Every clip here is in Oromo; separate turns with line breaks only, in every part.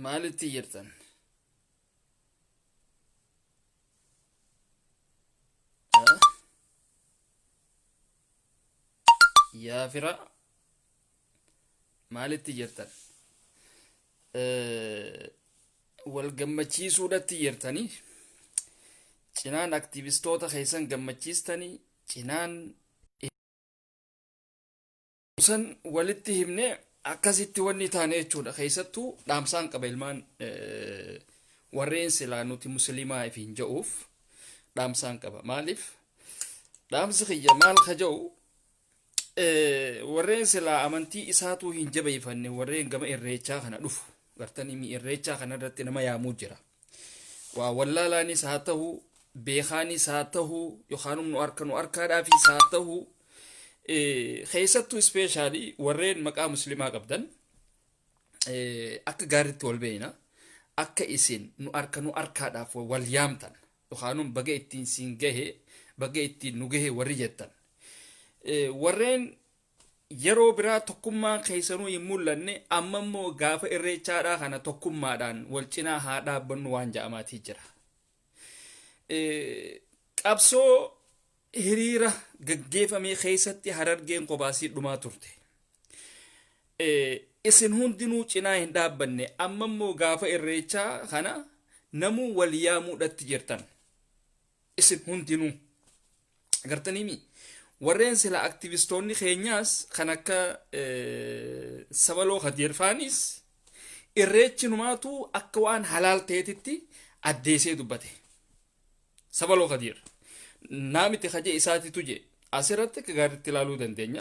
Maalitti jirtan? Yaa fira maalitti jirtan? Wal gammachiisuudhatti jirtanii cinaan aktiivistoota keessan gammachiistanii cinaan san walitti himne akkasitti wanni taane jechuudha. Keessattuu dhaamsaan qaba ilmaan warreen silaa nuti musliimaa ifiin ja'uuf dhaamsaan qaba. Maaliif dhaamsi kiyya maal ka ja'u warreen silaa amantii isaatuu hin jabeeffanne warreen gama irreechaa kana dhufu gartanii mi irreechaa kana irratti nama yaamuu jira. Waa wallaalaanis haa ta'u beekaanis haa ta'u yookaan nu harka nu harkaadhaafis haa ta'u keessattuu ispeeshaalii warreen maqaa musliimaa qabdan akka gaariitti wal beekna akka isin nu harka nu harkaadhaaf wal yaamtan yookaan baga ittiin siin gahe baga ittiin nu gahe warri jettan warreen Yeroo biraa tokkummaan keessanuu hin mul'anne amma immoo gaafa irreechaadhaa kana tokkummaadhaan wal cinaa haa dhaabbannu waan ja'amaatii jira. Qabsoo hiriira gaggeeffamee keessatti Harargeen kophaasii dhumaa turte. Isin hundinuu cinaa hin dhaabbanne amma immoo gaafa irreechaa kana namuu wal yaamuudhatti jirtan. Isin hundinuu. Agartaniimi warreen sila aktivistoonni keenyaas kan akka Sabaloo Kadiir faanis irreechi numaatu akka waan halaal ta'eetitti addeessee dubbate. Sabaloo Kadiir naamiti kaje isaatitu je asirratti akka gaariitti ilaaluu dandeenya.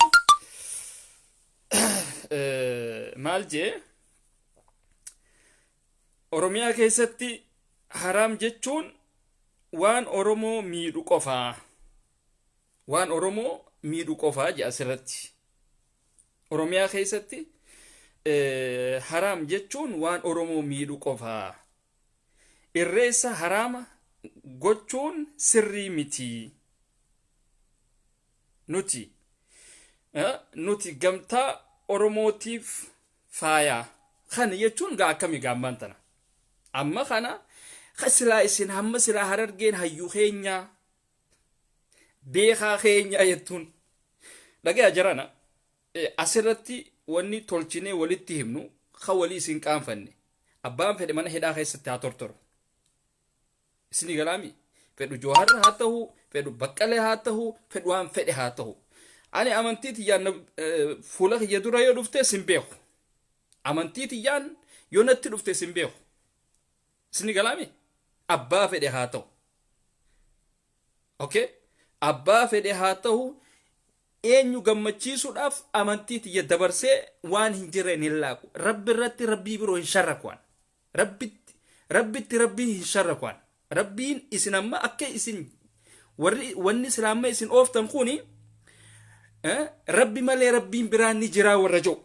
Maal jee Oromiyaa keessatti haraam jechuun waan Oromoo miidhu qofaa. Waan Oromoo miidhu qofaa jedha asirratti. Oromiyaa keessatti haraam jechuun waan Oromoo miidhu qofaa. Irreessa haraama gochuun sirrii miti. Nuti nuti gamtaa Oromootiif faayaa. Kana jechuun gaa akkami gaa ammaan tana. Amma kana ka silaa isin hamma silaa Harargeen hayyuu keenyaa beekaa keenyaa jettuun. Dhagaya jarana asirratti wanni tolchinee walitti himnu ka walii isin qaanfanne abbaan fedhe mana hidhaa keessatti haa tortoru. Isinii galaami? Fedhu Jawahar haa ta'u, fedhu Baqqalee haa ta'u, fedhu waan fedhe haa ta'u. Ani amantii tiyyaan fuula kiyya dura yoo dhufte sin beeku. Amantii tiyyaan yoo natti dhufte sin beeku. Isinii galaami? Abbaa fedhe haa ta'u. Okay? Abbaa fedhe haa ta'u eenyu gammachiisuudhaaf amantii tiyya dabarsee waan hin jirreen hin laaqu. Rabbi irratti rabbii biroo hin sharraku an. Rabbitti Rabbitti Rabbii hin sharraku an. Rabbiin isin amma akka isin warri wanni sila amma isin ooftan kuni Rabbi malee Rabbiin biraa ni jiraa warra jedhu.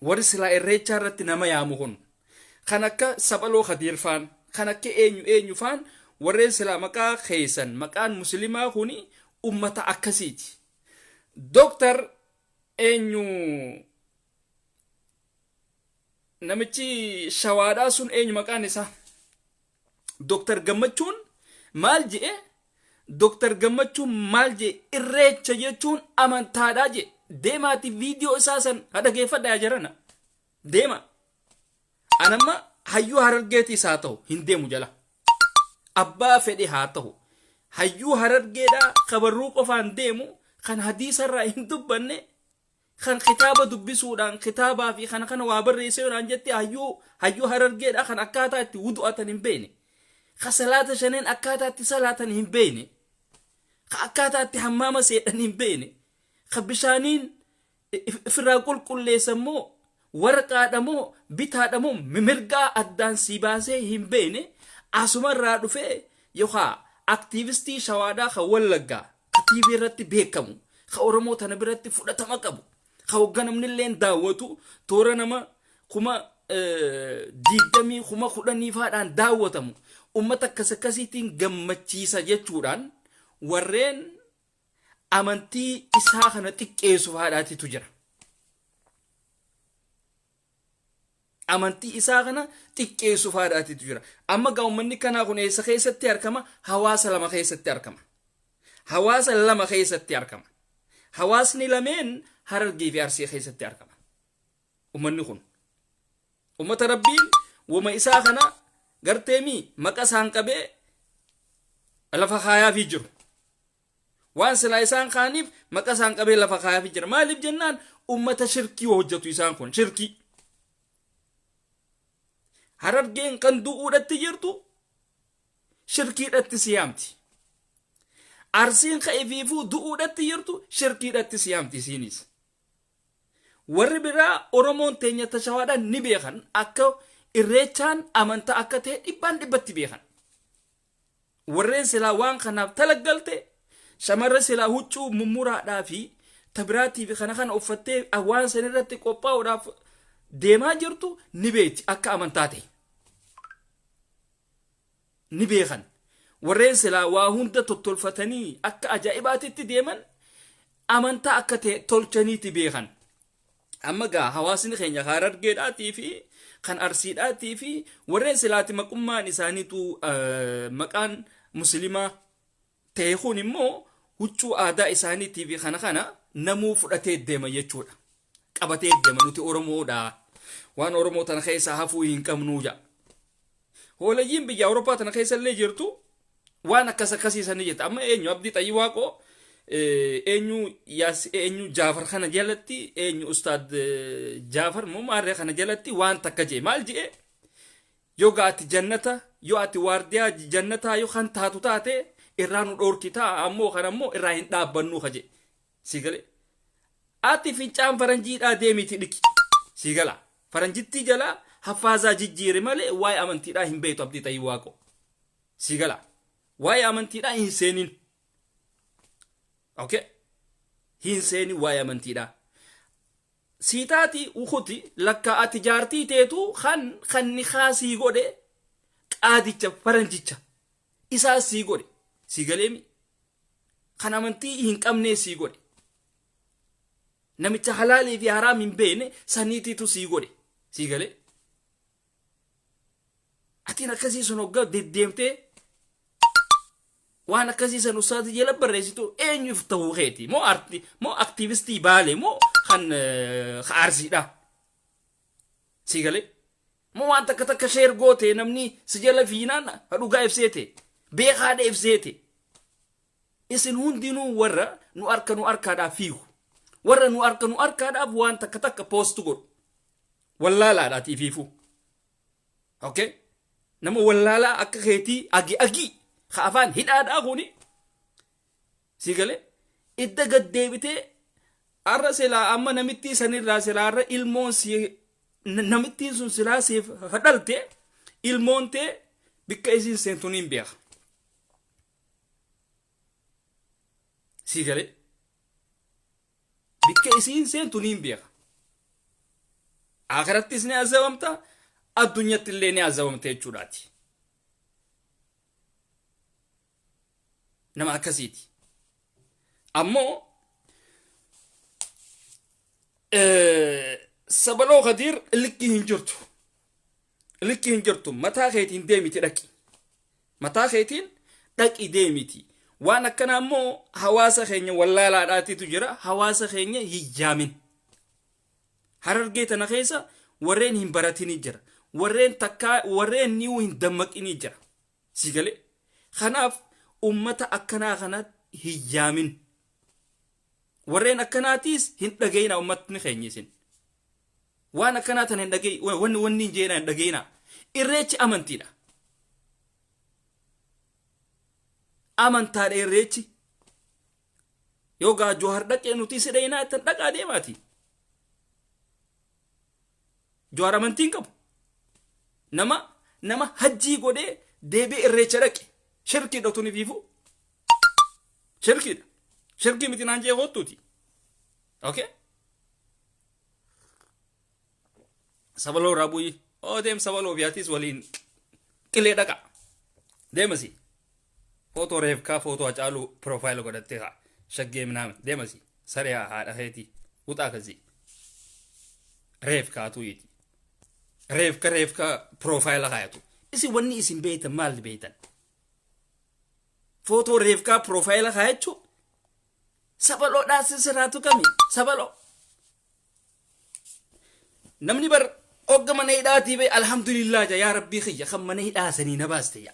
Warri silaa irreechaa irratti nama yaamu kun kan akka Saphaloo Kadiir faan kan akka eenyu eenyu faan warreen silaa maqaa keessan maqaan muslimaa kuni ummata akkasiiti. Dooktar eenyu namichi shawaadhaa sun eenyu maqaan isaa Dooktar Gammachuun maal je'e Dooktar Gammachuun maal je'e irreecha jechuun amantaadhaa je'e deemaati viidiyoo isaa san ha dhageeffadha yaa jarana deema anamma hayyuu Harargeetiis haa ta'u hin deemu jala abbaa fedhe haa ta'u hayyuu Harargeedhaa kabarruu qofaan deemu kan hadiisarraa hin dubbanne kan kitaaba dubbisuudhaan kitaabaa fi kana kana waa barreessee yoo naan jette hayyuu hayyuu Harargeedha kan akkaataa itti wudu'atan hin beekne ka salaata shaneen akkaataa itti salaatan hin beekne ka akkaataa itti hammaama seedhan hin beekne ka bishaaniin ifirraa qulqulleessan moo waraqaadha moo bitaadha moo mirgaa addaan sii baasee hin beekne asumarraa dhufee yookaa aktiivistii Shawaadhaa kan Wallaggaa ka TV irratti beekamu ka Oromoo tana biratti fudhatama qabu ka hogga namni illeen daawwatu toora nama 20,000 10,000 faadhaan daawwatamu ummata akkas akkasiitiin gammachiisa jechuudhaan warreen amantii isaa kana xiqqeessu faadhaatitu jira. Amantii isaa kana xiqqeessu faadhaatitu jira. Amma gaa uummanni kanaa kun eessa keessatti argama? Hawaasa lama keessatti argama. Hawaasa lama keessatti argama. Hawaasni lameen Harargee fi Arsii keessatti argama. Uummanni kun. Uummata Rabbiin wama isaa kana garteemii maqa isaan qabee lafa kaayaafii jiru. Waan silaa isaan kaaniif maqa isaan qabee lafa kaayaafii jira. Maaliif jennaan ummata shirkii hojjetu isaan kun shirkii. Harargeen kan du'uudhatti jirtu shirkiidhatti si yaamti. Arsiin ka ifiifuu du'uudhatti jirtu shirkiidhatti si yaamti isiinis. Warri biraa Oromoon teenya tashawaadhaan ni beekan akka irreechaan amantaa akka ta'e dhibbaan dhibbatti beekan. Warreen silaa waan kanaaf talaggalte shamarra silaa huccuu mummuraadhaa fi tabiraatii fi kana kana uffattee waan san irratti qophaa'uudhaaf deemaa jirtu ni beekti akka amantaa ta'e. Ni beekan. Warreen silaa waa hunda tottolfatanii akka ajaa'ibaatitti deeman amantaa akka ta'e tolchaniiti beekan. Amma gaa hawaasni keenya kan Harargeedhaatii fi kan Arsiidhaatii fi warreen silaati maqummaan isaaniitu maqaan musliimaa ta'e kun immoo huccuu aadaa isaaniitii fi kana kana namuu fudhatee deema jechuudha. Qabatee deema nuti Oromoodha. Waan Oromoo tana keessaa hafuu hin qabnuu jedha. Hoolayyiin biyya Awurooppaa tana keessa illee jirtu waan akkas akkasii sanii jette. Amma eenyu Abdii Xayyii Waaqoo eenyu yaas eenyu Jaafar kana jalatti eenyu Ustaad Jaafar moo maarree kana jalatti waan takka jee maal jee yoo ati jannata yoo ati waardiyaa jannataa yoo kan taatu taate irraa nu dhoorkitaa ammoo kan ammoo irraa hin dhaabbannuu ka jee sii galee ati fincaan faranjiidhaa deemiti dhiqi sii gala faranjittii jalaa hafaazaa jijjiiri malee waa'ee amantiidhaa hin beektu Abdii Xayyii Waaqoo sii gala waa'ee amantiidhaa hin seenin. Okay, hin seenin waa'ee amantiidhaa. Sii taati ukuti lakka ati jaartii teetu kan kan nikaa sii godhe qaadicha faranjicha isaa sii godhe sii galeemi kan amantii hin qabnee sii godhe namicha halaalii fi haraam hin beekne saniitiitu sii godhe sii galee atiin akkasii sun hoggaa deddeemtee waan akkasii san ustaazi jala barreessitu eenyuuf ta'uu keeti moo arti moo aktiivistii baale moo kan aarsiidha sii galee moo waan takka takka sheer goote namni si jala fiinaan dhugaa ibseete beekaadha ibseete isin hundinuu warra nu harka nu harkaadhaaf fiigu warra nu harka nu harkaadhaaf waan takka takka poost godhu wallaalaadha ati ifiifuu. Okay? Nama wallaalaa akka keetii agi agi ka afaan hidhaadhaa kuni si galee idda gad deebitee har'a silaa amma namittii sanirraa silaa har'a ilmoon si namittiin sun silaa siif dhalte ilmoon tee bikka isiin seentu niin beeka. Si galee bikka isiin seentu niin beeka. Akhirattis ni azabamta, addunyatti illee ni azabamta jechuudhaati. Nama akkasiiti. Ammoo sabaloo Kadiir likkii hin jirtu. Likkii hin jirtu mataa keetiin deemiti dhaqi. Mataa keetiin dhaqi deemiti. Waan akkanaa immoo hawaasa keenya wallaalaadhaatitu jira. Hawaasa keenya hin yaamin. Harargee tana keessa warreen hin baratini jira. Warreen takkaa warreen ni'uu hin dammaqini jira. Si galee? Kanaaf ummata akkanaa kana hin yaamin. Warreen akkanaatiis hin dhagayina ummatni keenya isin. Waan akkanaa tana hin dhagayi wanni wanni hin jeenaa hin dhagayinaa. Irreechi amantiidha. Amantaadha irreechi. Yoo gaa Johaar dhaqee nuti si dhaynaa ittan dhaqaa deemaati. Johaar amantii hin qabu. Nama nama hajjii godhee deebi'ee irreecha dhaqe. Shirkiidha tuni fiifuu. Shirkiidha. Shirkii miti naan jee kottuuti. Okay? Sabaloo irraa bu'ii. Oo deem sabaloo fi atis waliin qilee dhaqa. Deemasi. Footoo reefkaa footoo Hacaaluu piroofaayila godhattee haa. Shaggee minaamin. Deemasi. Saree haa haadha keetii. Wuxaa kasii. Reefkaa tuyiiti. Reefka reefka profile kaayatu. Isin wanni isin beeytan maal beeytan? Footoo reefkaa profile kaayachuu sabaloodhaa sisiraatu kami sabaloo. Namni bar hogga mana hidhaatii ba'e alhamdulillah ja yaa rabbii kiyya kan mana hidhaa sanii na baaste ja.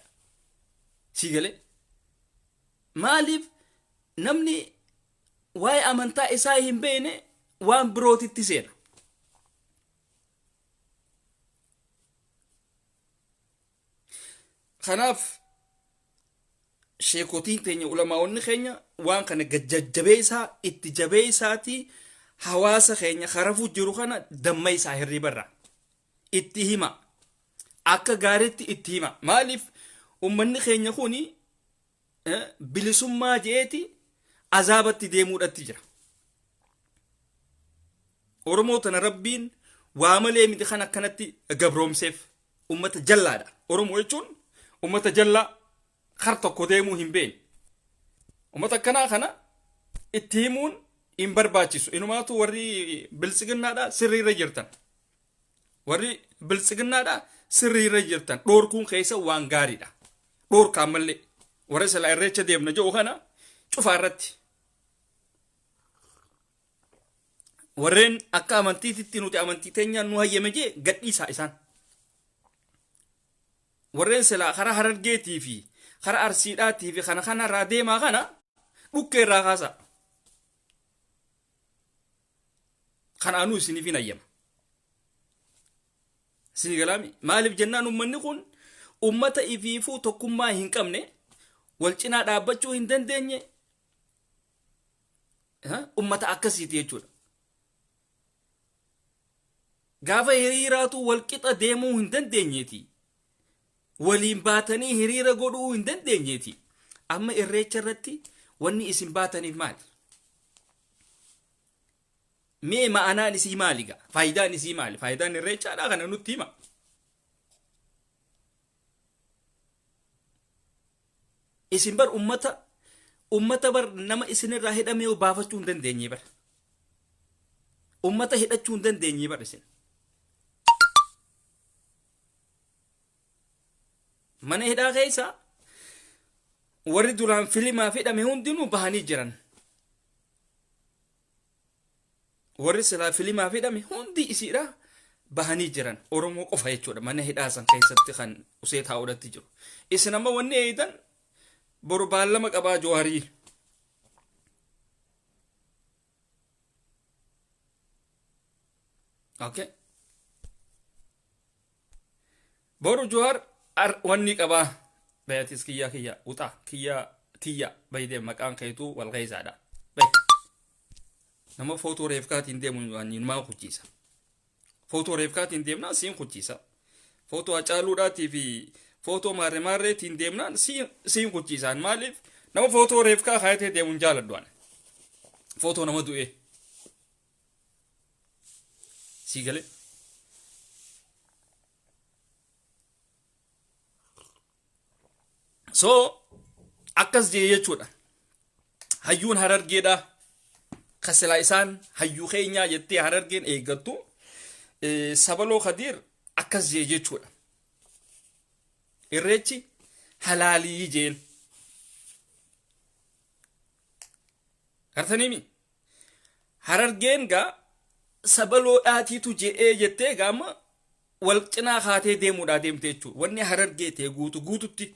Sii galee. Maaliif namni waa'ee amantaa isaa hin beekne waan birootitti seena. Kanaaf sheekotiin teenya ulamaa'onni keenya waan kana gad-jajjabeessaa itti jabeessaatii hawaasa keenya karafuu jiru kana dammaysaa hirriibarraa itti hima akka gaariitti itti hima maaliif ummanni keenya kuni bilisummaa je'eeti azaabatti deemuudhatti jira. Oromoo tana rabbiin waa malee miti kan akkanatti gabroomseef ummata jallaadha. Oromoo jechuun ummata jallaa kar tokko deemuu hin beekne. Ummata akkanaa kana itti himuun hin barbaachisu. Inumaatu warri biltsiginnaadha sirriirra jirtan. Warri biltsiginnaadha sirriirra jirtan. Dhoorkuun keessa waan gaariidha. Dhoorka ammallee warra silaa irreecha deemna jedhu kana cufaa irratti. Warreen akka amantiititti nuti amantii teenyaan nu hayyame jee gadhiisaa isaan. Warreen silaa karaa harargeetii fi karaa arsiidhaatii fi kana kana irraa deemaa kana dhukkee irraa kaasaa. Kanaanuu isiniif hin hayyama. Isin galaami maaliif jennaan ummanni kun ummata ifiifuu tokkummaa hin qabne wal cinaa dhaabbachuu hin dandeenye ummata akkasiiti jechuudha. Gaafa hiriiraatu wal qixa deemuu hin dandeenyeeti. Waliin baatanii hiriira godhuu hin dandeenyeeti. Amma irreecha irratti wanni isin baataniif maali? Mee ma'anaan isii maali gaa? Faayidaan isii maali? Faayidaan irreechaadhaa kana nutti hima. Isin bar ummata ummata bar nama isinirraa hidhamee baafachuu hin dandeenye bar. Ummata hidhachuu hin dandeenye bar isin. Mana hidhaa keessa warri duraan filimaaf hidhame hundinuu bahanii jiran. Warri silaa filimaaf hidhame hundi isiidha bahanii jiran. Oromoo qofa jechuudha mana hidhaa san keessatti kan usee taa'uudhatti jiru. Isin amma wanni eeydan boru baallama qabaa Jawaarii. Okay. Boru Jawaar wanni qabaa. Bayatis kiyyaa kiyya uxaa kiyyaa tiyya baydee maqaan keetuu wal keessaadha. Bay. Nama footoo reefkaatiin deemu numaa kuchiisa. Footoo reefkaatiin deemnaan siin kuchiisa. Footoo Hacaaluudhaatii fi footoo maarree maarreetiin deemnaan siin kuchiisaan maaliif nama footoo reefkaa kaayatee deemu hin jaaladhu ani. Footoo nama du'ee. Sii galee. So akkas jee jechuudha. Hayyuun harargeedha. Ka silaa isaan hayyuu keenyaa jettee harargeen eeggattu Sabaloo Kadiir akkas jee jechuudha. Irreechi halaalii jeen. Gartaniimi? Harargeen gaa sabaloo dhaatiitu je'ee jettee gaa amma wal cinaa kaatee deemuudhaa deemte jechuudha. Wanni harargee ta'e guutu guututti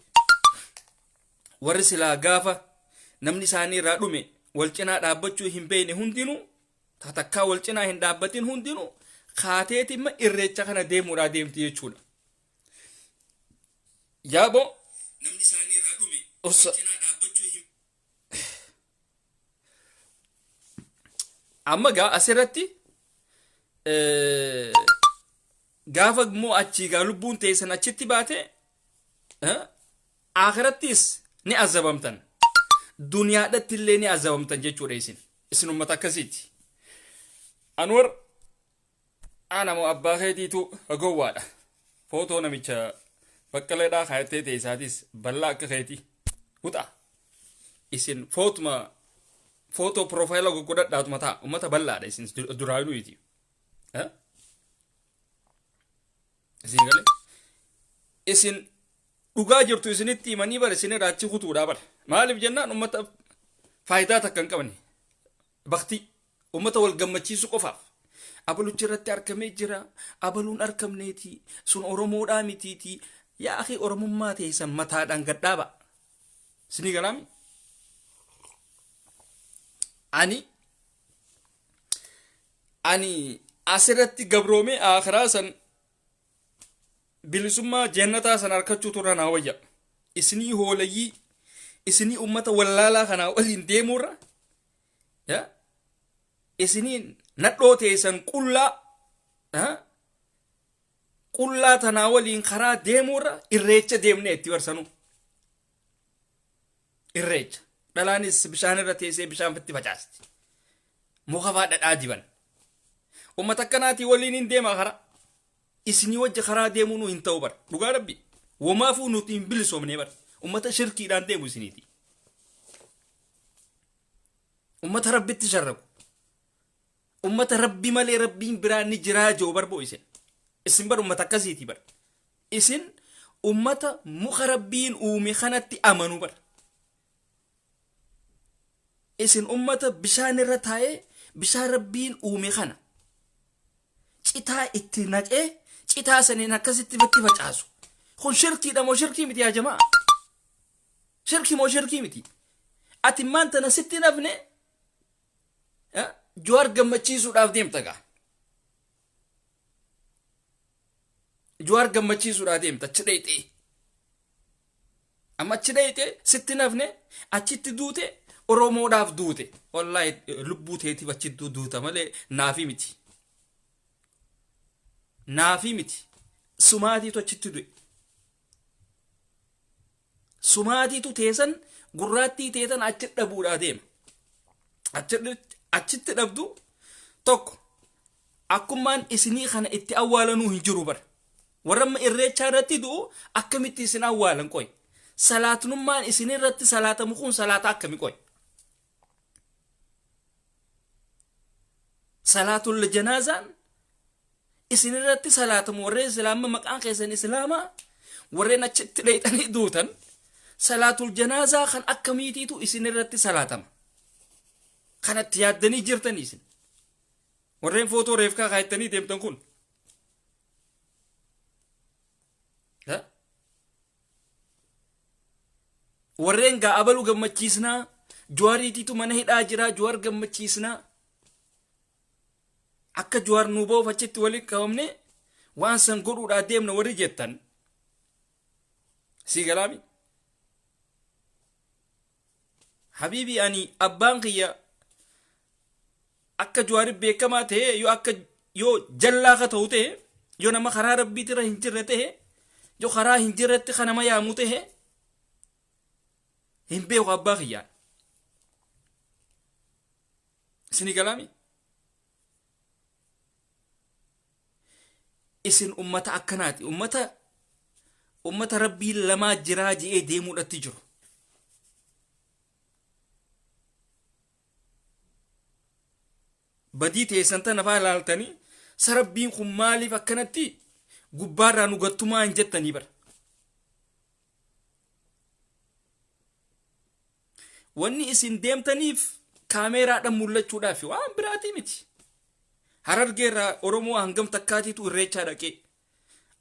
warri silaa gaafa namni isaanii irraa dhume wal cinaa dhaabbachuu hin beekne hundinuu takkaa wal cinaa hin dhaabbatin hundinuu kaateeti imma irreecha kana deemuudhaa deemti jechuudha. Yaaboo namni isaanii irraa dhume wal cinaa dhaabbachuu hin Amma gaa asirratti gaafa immoo achii gaa lubbuun teessan achitti baate akhirattis ni azabamtan duniyaadhatti illee ni azabamtan jechuudha isin isin ummata akkasiiti. Anwar ana moo abbaa keetiitu gowwaadha. Footoo namicha baqqaleedhaa kaayattee teessaatis bal'aa akka keetii. Huxa. Isin footuma footoo piroofaayila goggodhadhaatuma ta'a. Ummata bal'aadha isin duraanuu iti. Isin galee isin dhugaa jirtu isinitti himanii bara isin irraa achi kutuudhaa bara. Maaliif jennaan ummata faayidaa takka hin qabne. Baktii ummata wal gammachiisuu qofaaf. Abaluchi irratti argamee jira. Abaluun argamneeti. Sun Oromoodhaa mitiiti. Yaa akii Oromummaa teessan mataadhaan gadhaaba. Isinii galaami? Ani ani asirratti gabroomee akhiraa san bilisummaa jannataa san arkachuutu irra naa wayya. Isinii hoolayyii isinii ummata wallaalaa kanaa waliin deemuurra ya isinii nadhoo teessan qullaa qullaa tanaa waliin karaa deemuurra irreecha deemnee itti barsanuu. Irreecha. Dhalaanis bishaan irra teessee bishaan fitti facaasti. Muka faa dhadhaa diban. Uummata akkanaatii waliin hin deemaa karaa. Isinii wajji karaa deemuu nu hin ta'u bar. Dhugaa rabbi. Womaafuu nuti hin bilisoomnee bar. Uummata shirkiidhaan deemu isiniiti. Uummata rabbitti sharraku. Ummata rabbi malee rabbiin biraa ni jiraa jiru bar boo isin. Isin bar ummata akkasiiti bar. Isin ummata muka rabbiin uume kanatti amanu bar. Isin ummata bishaan irra taa'ee bishaan rabbiin uume kana citaa itti naqee citaa saniin akkasitti itti facaasu. Kun shirkiidha moo shirkii miti yaa jamaa? Shirkii moo shirkii miti? Ati maan tana sitti nafne Jawaar gammachiisuudhaaf deemta gaa. Jawaar gammachiisuudhaaf deemta achi dheeyxee. Amma achi dheeyxee sitti nafne achitti duute Oromoodhaaf duute. Wallaahi lubbuu teetiif achitti duuta malee naafii miti. Naafii miti. Sumaatiitu achitti du'e. Sumaatiitu teesan gurraattii teetan achi dhabuudhaa deema. Achitti dhabdu tokko akkummaan isinii kana itti awwaalanuu hin jiru bara. Warra amma irreechaa irratti du'u akkamitti isin awwaalan qoy. Salaatnummaan isin irratti salaatamu kun salaata akkami qoy. Salaatul janaazaan isin irratti salaatamu warreen islaama maqaan keessan islaamaa warreen achitti dheeyxanii duutan salaatul janaazaa kan akkamiitiitu isin irratti salaatama. Kanatti yaaddanii jirtanii isin. Warreen footoo reefkaa kaayattanii deemtan kun. Warreen gaa abaluu gammachiisnaa Jawaariitiitu mana hidhaa jiraa Jawaar gammachiisnaa. Akka Jawaar nuu ba'uuf achitti walitti qabamne waan san godhuudhaa deemna warri jettan sii galaami. Habiibii ani abbaan kiyya akka Jawaari beekamaa ta'e yoo akka yoo jallaa ka ta'u ta'e yoo nama karaa rabbiitirra hin jirre ta'e yoo karaa hin jirretti ka nama yaamu ta'e hin beeku abbaa kiyyaan. Isinii galaami? Isin ummata akkanaati. Ummata ummata rabbiin lamaa jiraa je'ee deemuudhatti jiru. Badii teessan tana faa ilaaltanii sa rabbiin kun maaliif akkanatti gubbaarraa nu gattumaa hin jettanii bara. Wanni isin deemtaniif kaameeraadhaan mul'achuudhaaf waan biraatii miti. Harargeerraa Oromoo hangam takkaatiitu irreechaa dhaqee.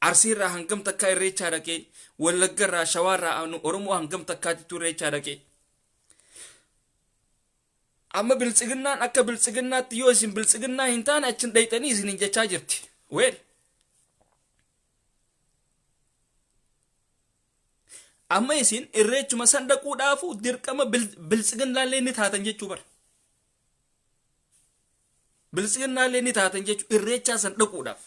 Arsiirraa hangam takkaa irreechaa dhaqee. Wallaggarraa Shawaarraa Oromoo hangam takkaatiitu irreechaa dhaqee. Amma biltsiginnaan akka biltsiginnaatti yoo isin biltsiginnaa hin taane achin dhayxanii isiniin jechaa jirti. Weel. Amma isin irreechuma san dhaquudhaafu dirqama biltsiginnaallee ni taatan jechuu bara. Biltsiginnaallee ni taatan jechuu irreechaa san dhaquudhaaf.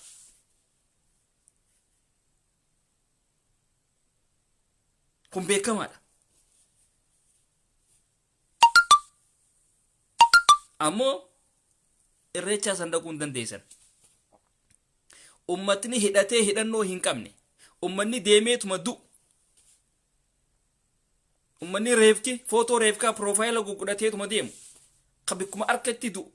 Kun beekamaadha. Ammoo irreechaa san dhaquu hin dandeessan. Ummatni hidhatee hidhannoo hin qabne. Ummanni deemeetuma du'u. Ummanni reefki footoo reefkaa piroofaayila gugudhateetuma deemu. Ka bikkuma harkatti du'u.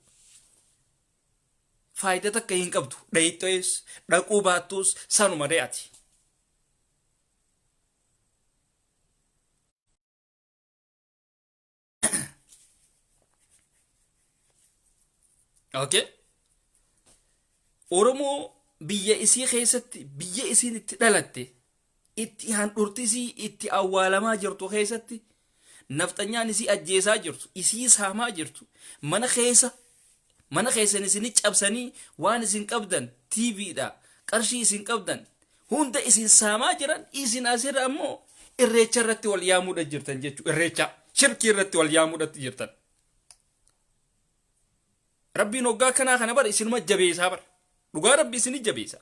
Faayida takka hin qabdu. Dhayxees dhaquu baattus sanuma re'ati. Okay. Oromoo biyya isii keessatti biyya isiin itti dhalatte itti handhurti isii itti awwaalamaa jirtu keessatti nafxanyaan isii ajjeesaa jirtu isii saamaa jirtu mana keessa mana keessan isini cabsanii waan isin qabdan TVdha qarshii isin qabdan hunda isin saamaa jiran isin asirra ammoo irreecha irratti wal yaamuudha jirtan jechuudha irreecha shirkii irratti wal yaamuudhatti jirtan. Rabbiin hoggaa kanaa kana bara isinuma jabeessaa bara dhugaa rabbi isini jabeessa.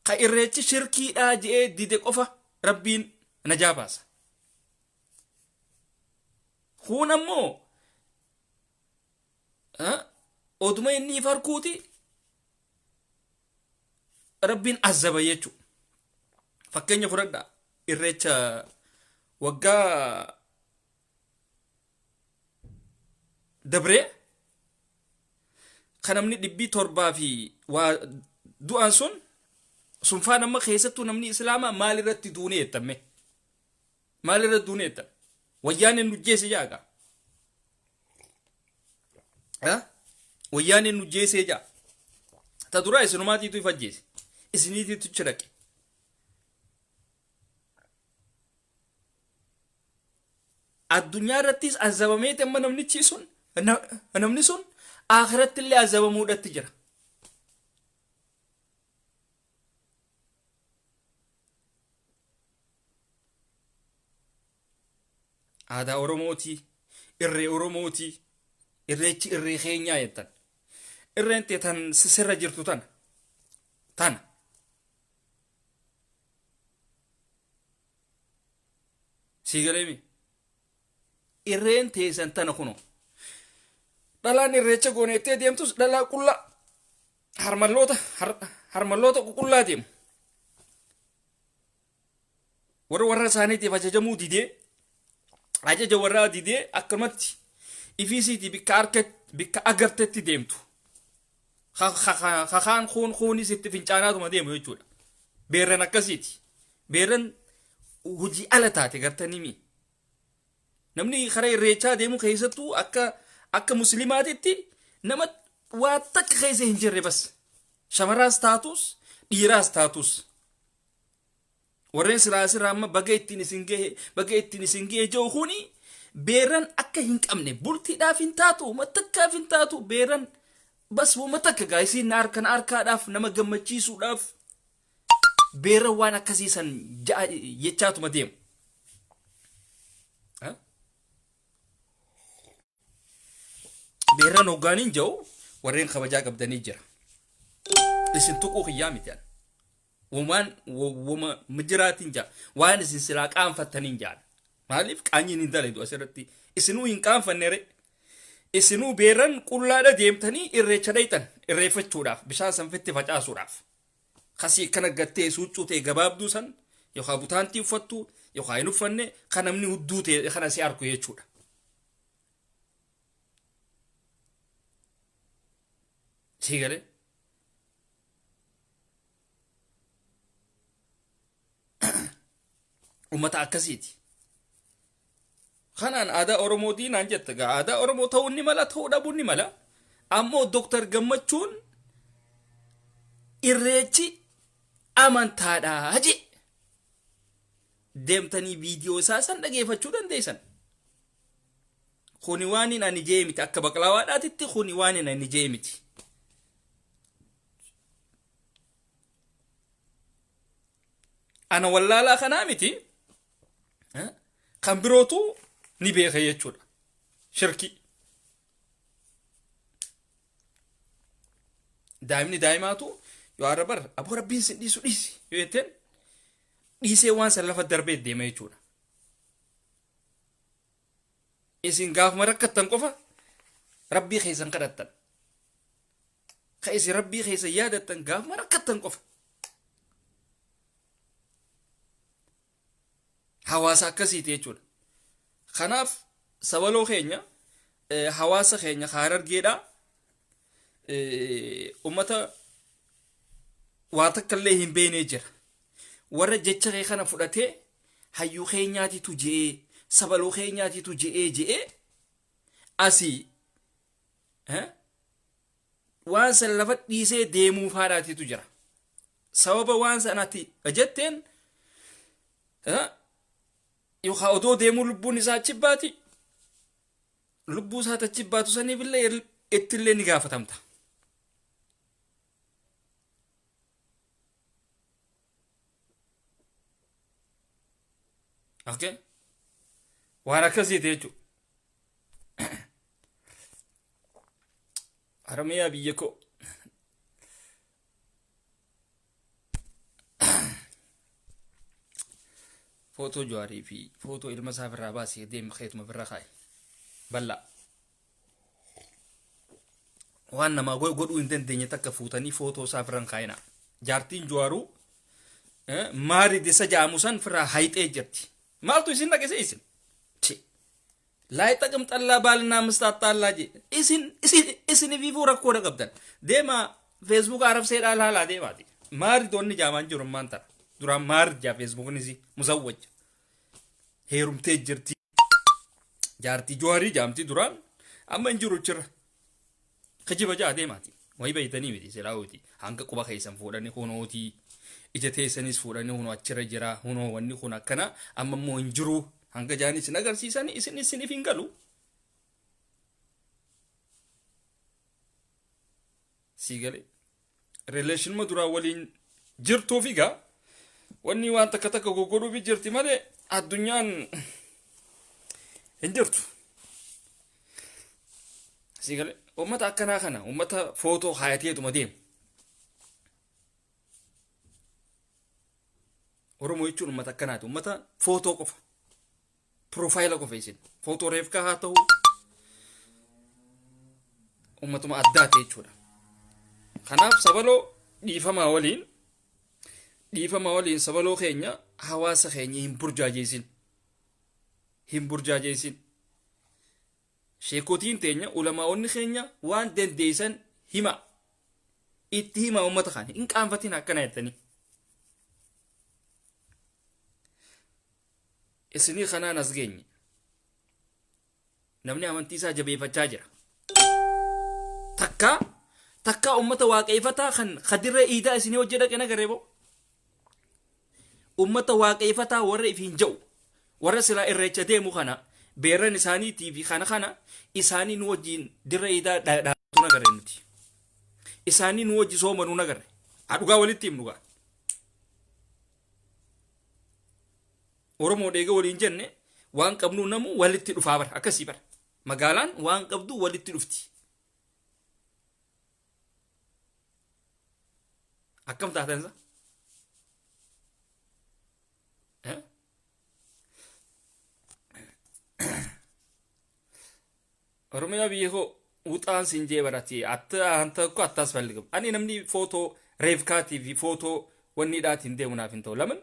Ka irreechi shirkiidhaa je'ee dide qofa rabbiin najaa baasa. Kuun ammoo oduma inni if harkuuti rabbiin azaba jechuudha. Fakkeenya fudhadhaa irreecha waggaa dabree kan namni dhibbii torbaa fi waa du'an sun sunfaan amma keessattuu namni islaamaa maal irratti duunee jettamme maal irratti duunee jettan wayyaaneen nu jeese jaaga wayyaaneen nu jeesee jaa ta duraa isinumaatiitu if ajjeese isiniitiitu achi dhaqe Addunyaa irrattis azabameeti amma namnichi sun namni sun akhiratti illee azabamuudhatti jira. Aadaa Oromootii, irree Oromootii, irreechi irree keenyaa jettan. Irreen tee tan sirra jirtu tana. Tana. Sii galeemi. Irreen teessan tana kuno. Dhalaan irreecha gooneettee deemtus dhalaa qullaa harmalloota harmalloota ququllaa deemu. Warra warra isaaniitiif ajajamuu didee ajaja warraa didee akkanumatti ifiisiitii bikka harka bikka agartetti deemtu. Kakaan kuun kuunis itti fincaanaatuma deemu jechuudha. Beerran akkasiiti. Beerran hojii ala taate gartanii mi. Namni karaa irreechaa deemu keessattuu akka akka musliimaatitti nama waa takka keessa hin jirre bas. Shamaraas taatus dhiiraas taatus. Warreen silaa asirraa amma baga ittiin isin gahe baga ittiin isin gahe jiru kuni beerran akka hin qabne bultiidhaaf hin taatu matakkaaf hin taatu beerran bas wama takka gaa isiin harkan harkaadhaaf nama gammachiisuudhaaf beerran waan akkasii san jechaatuma deemu. Beerran hoggaaniin jiru warreen kabajaa qabdanii jira. Isin tuquu kiyyaa miti ani. Womaan woma mijiraatiin jaa. Waan isin silaa qaanfattaniin jaan. Maaliif qaanyiin hin dalagu asirratti. Isinuu hin qaanfanne re. Isinuu beerran qullaadha deemtanii irreecha dhayxan irreeffachuudhaaf bishaan san fitti facaasuudhaaf. Kasii akkana gattee suuccuu ta'e gabaabduu san yookaan butaantii uffattu yookaan hin uffanne kan namni hudduu ta'e kana si arku jechuudha. Sii galee? Ummata akkasiiti. Kanaan aadaa Oromootii naan jetta gaa aadaa Oromoo ta'uu ni mala ta'uu dhabuu ni mala. Ammoo Dooktar Gammachuun irreechi amantaadha jee. Deemtanii viidiyoo isaa san dhageeffachuu dandeessan. Kuni waan hin ani jee miti akka baqlaawaadhaatitti kuni waan hin ani jee miti. Ana wallaalaa kanaa miti kan birootu ni beeka jechuudha. Shirkii. Daa'imni daa'imaatu yoo har'a bar aboo rabbiin sin dhiisu dhiisi yoo jetteen dhiisee waan san lafa darbee deema jechuudha. Isin gaafuma rakkattan qofa rabbii keessan kadhattan. Ka isin rabbii keessan yaadattan gaafuma rakkattan qofa. Hawaasa akkasiiti jechuudha. Kanaaf sabaloo keenya hawaasa keenya Harargeedhaa Ummata waa takka illee hin beeknee jira. Warra jecha kee kana fudhatee hayyuu keenyaatitu je'ee sabaluu keenyaatitu je'ee je'ee asii waan san lafa dhiisee deemuu faadhaatitu jira. Sababa waan sanatti jetteen yookaan odoo deemuu lubbuun isaa achi baati lubbuu isaa achi baatu saniif illee ittillee ni gaafatamta. Okay? Waan akkasiiti jechuudha. Haramiyaa biyya koo. Footoo Jawaarii fi footoo ilma isaa irraa baasee deemi keetuma birra kaa'i. Bal'aa. Waan namaa godhuu hin dandeenye takka fuutanii footoo isaa birra hin kaa'inaa. Jaartiin Jawaaruu maari disa jaamu san firraa hayxee jirti. Maaltu isin dhaqise isin? Laayixaqim xallaa baalinaa mistaattaa jee. Isin isin isinifiifuu rakkoodha qabdan. Deemaa feesbuuka arabseedhaa laalaa deemaati. Maari doonni jaamaan jiru ammaan tana. Duraan maari jaa feesbuuknis muzawwaj. Heerumtee jirti. Jaartii Jawaarii jaamti duraan amma hin jiru chirra. Kijiba jaa deemaati. Wayi beeytanii miti silaawuti. Hanga quba keessan fuudhanii kunootii. Ija teessanis fuudhanii kunoo achirra jira. Kunoo wanni kun akkana amma immoo hin jiru. Hanga jaanii isin agarsiisanii isin isiniif hin galu. Sii galee. Relationuma duraa waliin jirtuuf egaa wanni waan takka takka goggodhuufi jirti malee addunyaan hin jirtu. Sii galee uummata akkanaa kana uummata footoo kaayateetuma deemu. Oromoo jechuun uummata akkanaati. Uummata footoo qofa. Piroofaayila qofa isin. Footoo reefkaa haa ta'u uummatuma addaati jechuudha. Kanaaf sabaloo dhiifamaa waliin dhiifama waliin sabaloo keenya hawaasa keenya hin burjaajeessin. Hin burjaajeessin. Sheekotiin teenya ulamaa'onni keenya waan dandeessan hima. Itti himaa uummata kana hin qaanfatin akkana jettanii. Isinii kanaan as geenye. Namni amantii isaa jabeeffachaa jira. Takkaa takkaa uummata waaqeeffataa kan kadirree iidaa isinii hojii dhaqe nagaree boo. Uummata waaqeeffataa warra ifiin ja'u warra silaa irreecha deemu kana beerran isaaniitii fi kana kana isaanii nu wajjiin dirra iidaa dhaabatu nagarre nuti. Isaanii nu wajji soomanu nagarre. Haa dhugaa walitti himnu gaa. Oromoo dheega waliin jenne waan qabnu namu walitti dhufaa bara akkasii bara. Magaalaan waan qabdu walitti dhufti. Akkam taatan isa? Eh? Oromiyaa biyya koo wuxaan siin jee barati atta anta እኮ አታስፈልግም። Ani namni footoo reefkaatii fi footoo wanniidhaatiin deemu naaf hin ta'u. Laman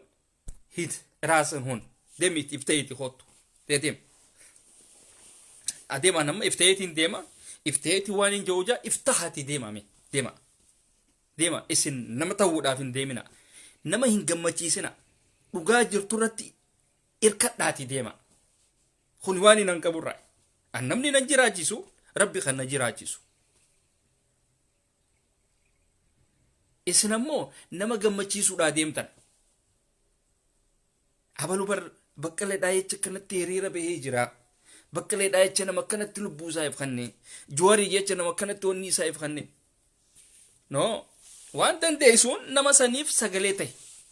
ሂድ ራስን ሁን deemi ifteeti kottu deem adeema nama ifteetiin deema ifteeti waan hin jiru jaa iftahaati deema mee deema deema isin nama ta'uudhaaf hin deemina nama hin gammachiisina dhugaa jirtu irratti irkadhaati deema kun waan hin hanqaburraa an namni nan jiraachisu rabbi kan na jiraachisu isin ammoo nama gammachiisuudhaa deemtan abalu bar baqqaleedhaa jecha akkanatti hiriira bahee jira baqqaleedhaa jecha nama akkanatti lubbuu isaa if kanne juwarii jecha nama akkanatti wanni isaa if kanne no waan dandeessuun nama saniif sagalee ta'e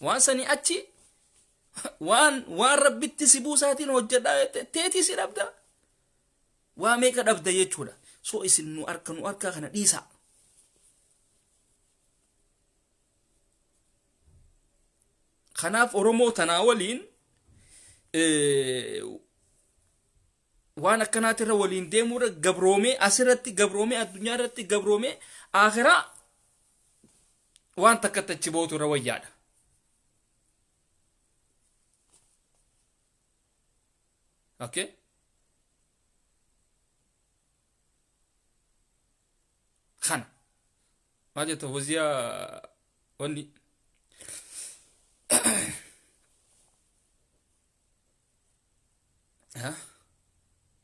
waan sanii achi waan waan rabbitti si buusaatiin hojjedhaa jette teetii si dhabda waa meeqa dhabda jechuudha so isin nu harka nu harkaa kana dhiisaa kanaaf oromoo tanaa waliin waan akkanaatirra waliin deemuurra gabroomee asirratti gabroomee addunyaa irratti gabroomee akhiraa waan takkatti achi bootu irra wayyaadha. Okay? Kana. Maal jetta Foziyaa wanni?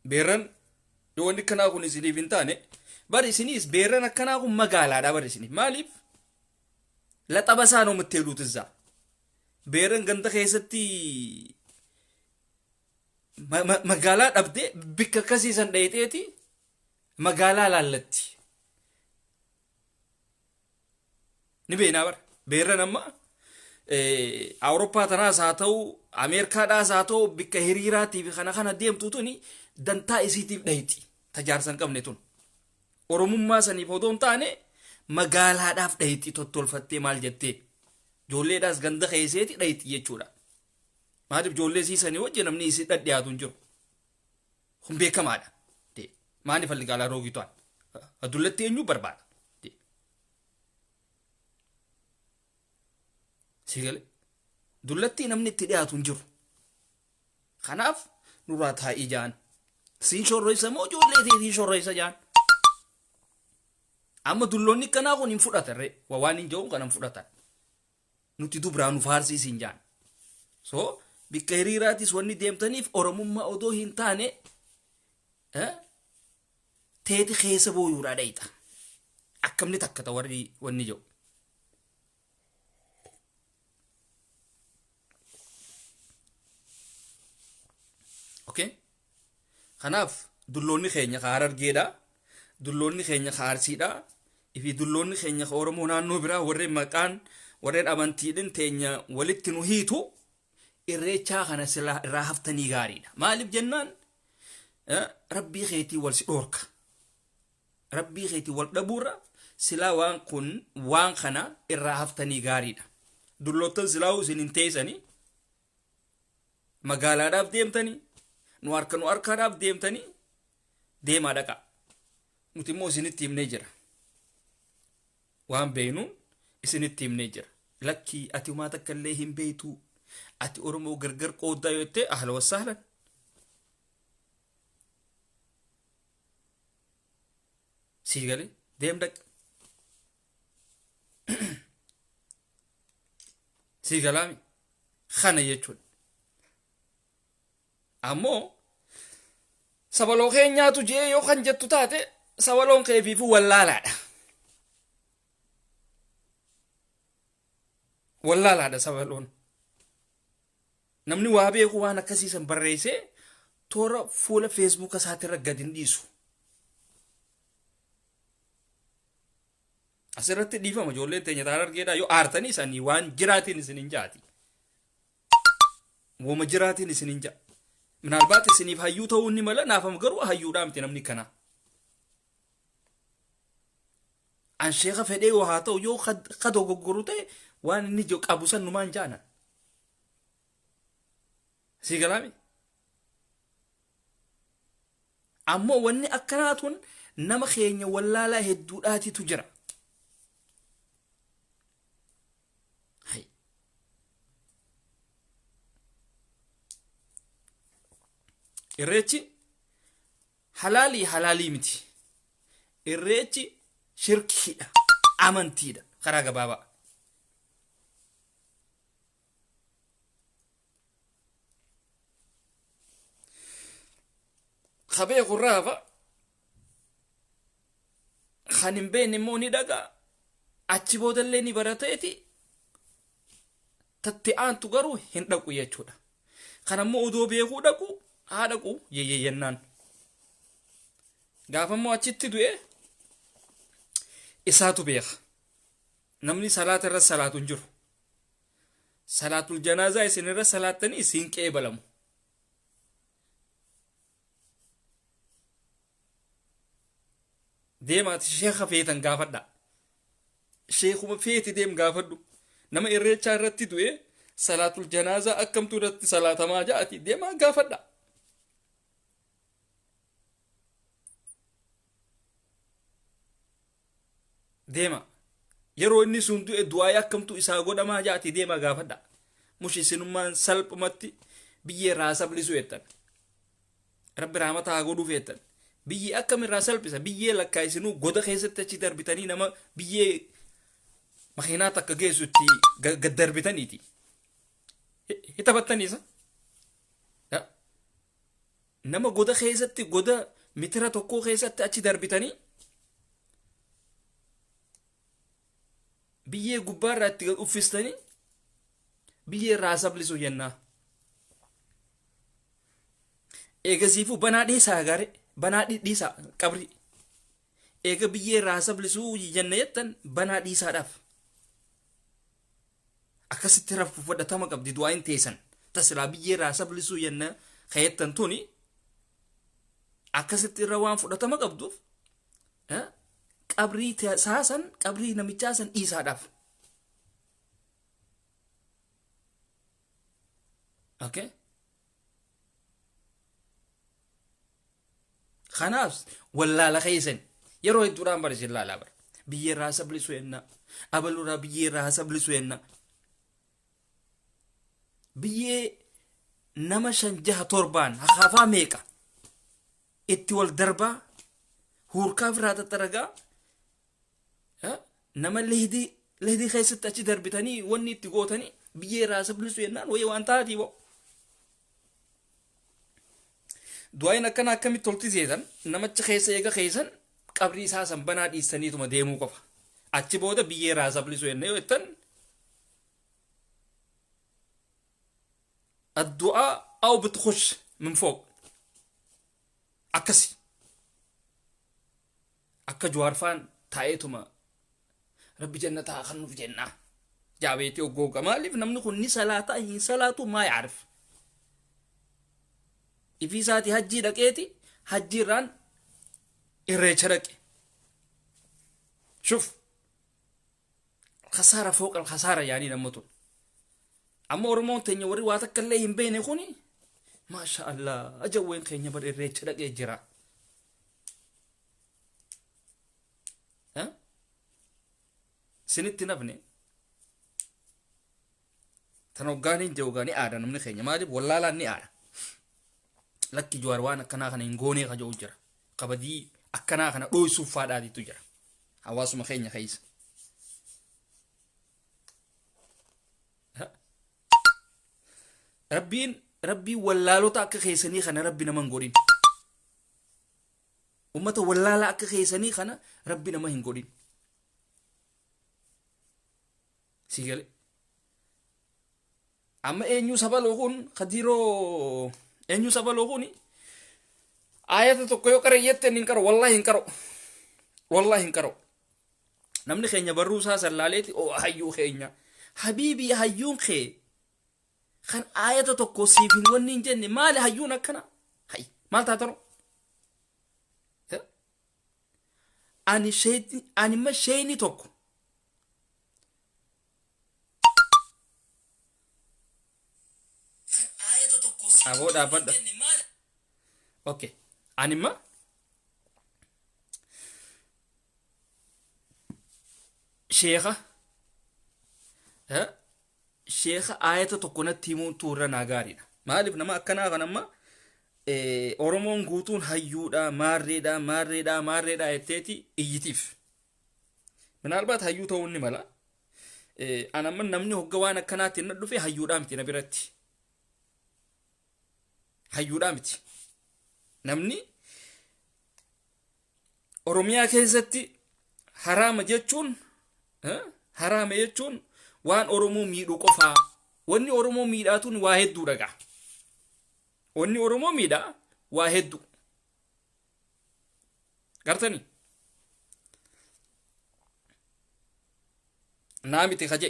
Beerran yoo wanni akkanaa kun isiniif hin taane bari isiniis beerran akkanaa kun magaalaadha bari isiniif maaliif laxaba isaa noo mittee duutizaa beerran ganda keessatti magaalaa dhabdee bikka akkasii san dheeyxeeti magaalaa laallatti. Ni beeknaa bara. Beerran amma Awurooppaa tanaas haa ta'u Ameerikaadhaas haa ta'u bikka hiriiraatii fi kana kana deemtu tuni dantaa isiitiif dhayxi tajaarsa hin qabne tun. Oromummaa saniif odoo hin taane magaalaadhaaf dhayxi tottolfattee maal jettee ijoolleedhaas ganda keesseeti dhayxi jechuudha. Maaliif ijoollee isii sanii wajjin namni isii dhadhiyaatu hin jiru. Kun beekamaadha. Maaliif alligaalaa roogitaan? Adullatti eenyu barbaada? Si galee? Dullattii namni itti dhiyaatu hin jiru. Kanaaf nurraa taa'ii ja'an. Siin shorroysa moo ijoollee teetiin shorroysa ja'an. Amma dulloonni akkanaa kun hin fudhatan ree. Waan hin jedhu kana hin fudhatan. Nuti dubraa nu faarsii siin ja'an. So bikka hiriiraatis wanni deemtaniif Oromummaa odoo hin taane teeti keessa booyuudhaa dhayxa. Akkamni takka ta warri wanni jedhu. Okay? Kanaaf dulloonni keenya ka Harargeedha, dulloonni keenya ka Arsiidha, fi dulloonni keenya ka Oromoo naannoo biraa warreen maqaan warreen amantiidhin teenya walitti nu hiitu irreechaa kana silaa irraa haftanii gaariidha. Maaliif jennaan rabbii keetii wal si dhoorka. Rabbii keetii wal dhabuurra silaa waan kun waan kana irraa haftanii gaariidha. Dulloottan silaa'uu isin hin teessanii magaalaadhaaf deemtanii nu harka nu harkaadhaaf deemtanii deemaa dhaqaa. Nuti immoo isinitti himnee jira. Waan beeknuun isinitti himnee jira. Lakkii ati homaa takka illee hin beektu. Ati Oromoo gargar qooddaa yoo jettee ahla wassahlan. Sii galee deem dhaqi. Sii galaami. Kana jechuudha. Ammoo sabaloo keenyaatu jee yoo kan jettu taate sabaloon keefiifuu wallaalaadha. Wallaalaadha sabaloon. Namni waa beeku waan akkasii san barreessee toora fuula feesbuuka isaatirra gad hin dhiisu. Asirratti dhiifama ijoolleen teenya taan argeedha yoo aartanii sanii waan jiraatiin isin hin jaati. Woma jiraatiin isin hin ja'a. Minaalbaat isiniif hayyuu ta'uu ni mala naafam garuu hayyuudhaa miti namni kanaa. An sheeka fedhee yoo haa ta'u yoo ka dogoggoru ta'e waan inni qabu san numaan jaanan. Sii galaami? Ammoo wanni akkanaa tun nama keenya wallaalaa hedduudhaatitu jira. Hay. Irreechi halaalii halaalii miti. Irreechi shirkiidha. Amantiidha. Karaa gabaabaa. Ka beeku irraa hafa. Kan hin beekne immoo ni dhagaa. Achi boodallee ni barateeti tatti aantu garuu hin dhaqu jechuudha. Kan ammoo odoo beekuu dhaqu haa dhaqu yeyyennaan. Gaafa immoo achitti du'e isaatu beeka. Namni salaata irra salaatu hin jiru. Salaatul janaazaa isin irra salaattanii isin qeebalamu. Deemaati sheeka feetan gaafadha. Sheekuma feeti deem gaafadhu. Nama irreechaa irratti du'e salaatul janaazaa akkamtu irratti salaatamaa ja'ati deemaa gaafadha. Deema. Yeroo inni sun du'e du'aayii akkamtu isaa godhamaa ja'ati deemaa gaafadha. Mush isinummaan salphumatti biyyee irraa salphisuu jettan. Rabbi rahmata haa godhuuf jettan. Biyyee akkam irraa salphisa? Biyyee lakkaa isinuu goda keessatti achi darbitanii nama biyyee Makiinaa takka geessu itti gad darbitaniiti. Hi taphattaniisa. Nama goda keessatti goda mitira tokkoo keessatti achi darbitanii biyyee gubbaarraa itti gad uffistanii biyyee irraa sablisu jennaa. Eegasiifuu banaa dhiisaa gaare banaa dhiisaa qabrii. Eega biyyee irraa sablisuu jenna jettan banaa dhiisaadhaaf. Akkasitti rafu fudhatama qabdi du'aayin teessan. Tasilaa biyyee irraa sablisuu jenna kajettan tuni akkasitti irra waan fudhatama qabduuf qabrii saasan qabrii namichaa san dhiisaadhaaf. Okay? Kanaaf wallaala keessan yeroo hedduudhaan bara isin laalaa bara. Biyyee irraa sablisu yenna. Abaluu irraa biyyee irraa sablisu yenna. Biyyee nama shan jaha torbaan hakaafaa meeqa itti wal darbaa huurkaa ofirraa xaxxaragaa nama lehdii lehdii keessatti achi darbitanii wanni itti gootanii biyyee irraa sablisu jennaan wayii waan taatii boo. Du'aayin akkana akkamitti tolti seetan namacha keessa eega keessan qabrii isaa san banaa dhiissaniituma deemuu qofa. Achi booda biyyee irraa sablisu jennee yoo jettan addu'aa aw bitkush min fooq akkasi. Akka Jawaar faan taa'eetuma rabbi jannata haa kennuuf jennaa. Jaabeetii oggooga maaliif namni kun ni salaataa hin salaatu maa yaarif. Ifii isaatii hajjii dhaqeeti hajjii irraan irreecha dhaqe. Shuf khasaara fooqa khasaara yaanii namni tun. Amma Oromoon teenya warri waa takka illee hin beekne kuni maasha Allah ajawween keenya bar irreecha dhaqee jira. Sinitti nafne tan hoggaan hin jiru ni aada namni keenya maaliif wallaalaan ni aada. Lakki Jawaar waan akkanaa kana hin goonee ka jedhu jira. Kabadii akkanaa kana dhooysuuf faadhaatitu jira. Hawaasuma keenya keessa. Rabbiin rabbiin wallaalota akka keessanii kana rabbi nama hin godhin. Ummata wallaalaa akka keessanii kana rabbi nama hin godhin. Si gale. Amma eenyuu sabaloo kun kadiiroo eenyuu sabaloo kun ayata tokko yoo qare jette hin qaru wallahi hin qaru wallahi hin qaru. Namni keenya barruu isaa sallaaleeti oo hayyuu keenya habiibii hayyuun kee kan aayata tokko siif hin wanni hin jenne maali hayyuun akkana hay maal taataro ani sheeyni ani ma sheeyni tokko aboo dhaabbadha okay ani ma sheekha sheekha aayata tokko natti himuutu irra naa gaariidha. Maaliif nama akkanaa kan amma Oromoon guutuun hayyuudha, maarreedha, maarreedha, maarreedha jetteeti iyyitiif. Minaalbaat hayyuu ta'uu ni mala. An amma namni hogga waan akkanaatti na dhufe hayyuudhaa miti na biratti. Hayyuudhaa miti. Namni Oromiyaa keessatti haraama jechuun haraama jechuun waan Oromoo miidhu qofaa. Wanni Oromoo miidhaatuun waa hedduu dhagaa. Wanni Oromoo miidhaa waa hedduu. Gartanii? Naa miti kaje.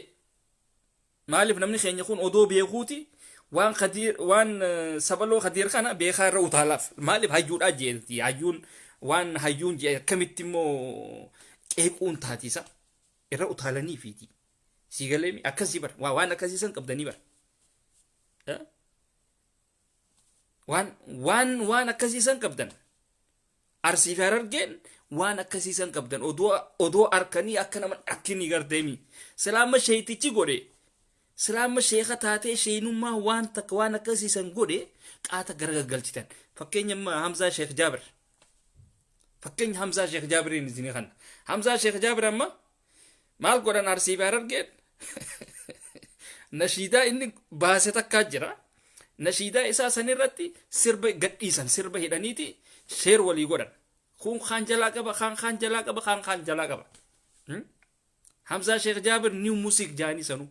Maaliif namni keenya kun odoo beekuuti waan kadiir waan sabaloo kadiir kana beekaa irra utaalaaf maaliif hayyuudhaa jeeti hayyuun waan hayyuun jee akkamitti immoo qeequun taatisa irra utaalanii fiiti sii galeemi akkasii bar waan akkasii san qabdanii bar waan waan waan akkasii san qabdan Arsii fi Harargeen waan akkasii san qabdan odoo odoo arkanii akka nama dhakkinii garteemi. Silaa amma sheeytichi godhe silaa amma sheeka taatee sheeynummaa waan takka waan akkasii san godhe qaata garagaggalchitan. Fakkeenya amma Hamzaa Sheekh Jaabir. Fakkeenya Hamzaa Sheekh Jaabiriin isinii kana. Hamzaa Sheekh Jaabir amma Maal godhan Arsii fi Harargeen? Nashiidaa inni baase takkaa jira. Nashiidaa isaa sanirratti sirba gadhiisan sirba hidhaniiti sheer walii godhan. Kun kaan jalaa qaba, kaan kaan jalaa qaba, kaan kaan jalaa qaba. Hamzaa Sheekh Jaabir new music jaanii sanuu.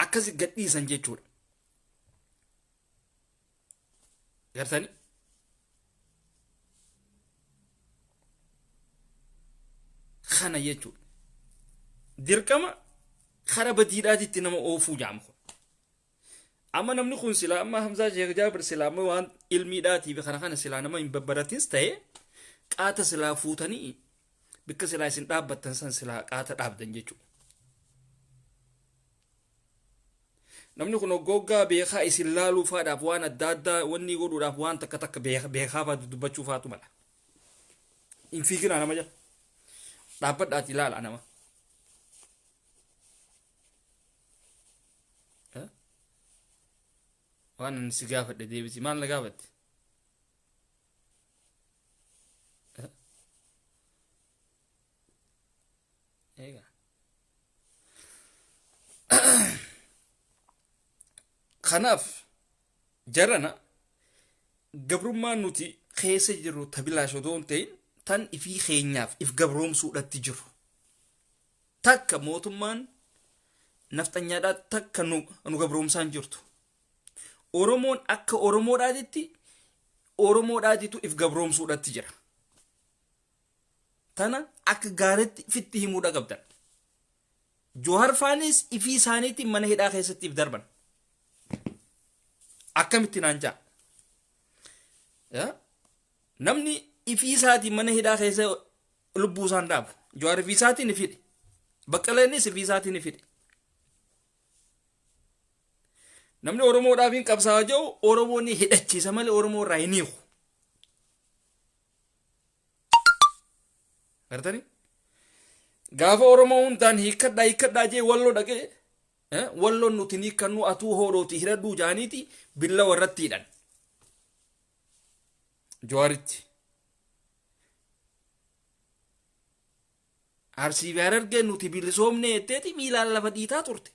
Akkasi gadhiisan jechuudha. Gartanii? Kana jechuudha. Dirqama kara badiidhaatitti nama oofuu jaama kun. Amma namni kun silaa amma Hamzaa Sheekh Jaabir silaa amma waan ilmiidhaatii fi kana kana silaa nama hin babbaratins ta'e qaata silaa fuutanii bikka silaa isin dhaabbattan san silaa qaata dhaabdan jechuudha. Namni kun hoggoggaa beekaa isin laaluu faadhaaf waan adda addaa wanni godhuudhaaf waan takka takka beekaa faa dubbachuu faatu mala. Hin fiiginaa nama jala. Dhaabbadhaati ilaala nama. Waan ani si gaafadhe deebisi maal na gaafatte? Eegaa. Kanaaf jarana gabrummaan nuti keessa jirru ta bilaash odoo hin ta'in tan ifii keenyaaf if gabroomsuudhatti jiru. Takka mootummaan nafxanyaadhaa takka nu gabroomsaan jirtu. Oromoon akka Oromoodhaatitti Oromoodhaatitu if gabroomsuudhatti jira. Tana akka gaaritti ifitti himuudha qabdan. Johaar faanis ifii isaaniitiin mana hidhaa keessatti if darban. Akkamitti naan ja'a? Namni ifii isaatiin mana hidhaa keessa lubbuu isaan dhaabu. Jawaar ifii isaatiin if hidhe. Baqqaleenis ifii isaatiin if hidhe. Namni Oromoodhaaf hin qabsaa'aa jiru Oromoon ni hidhachiisa malee Oromoo irraa hin hiiku. Gartanii? Gaafa Oromoo hundaan hiikkadhaa hiikkadhaa jee walloo dhaqee walloon nuti ni hiikkannu atuu hoodhooti hidhadhuu jaaniiti billa warratti hidhan. Jawaaritti. Arsii fi Harargeen nuti bilisoomnee jetteeti miilaan lafa dhiitaa turte.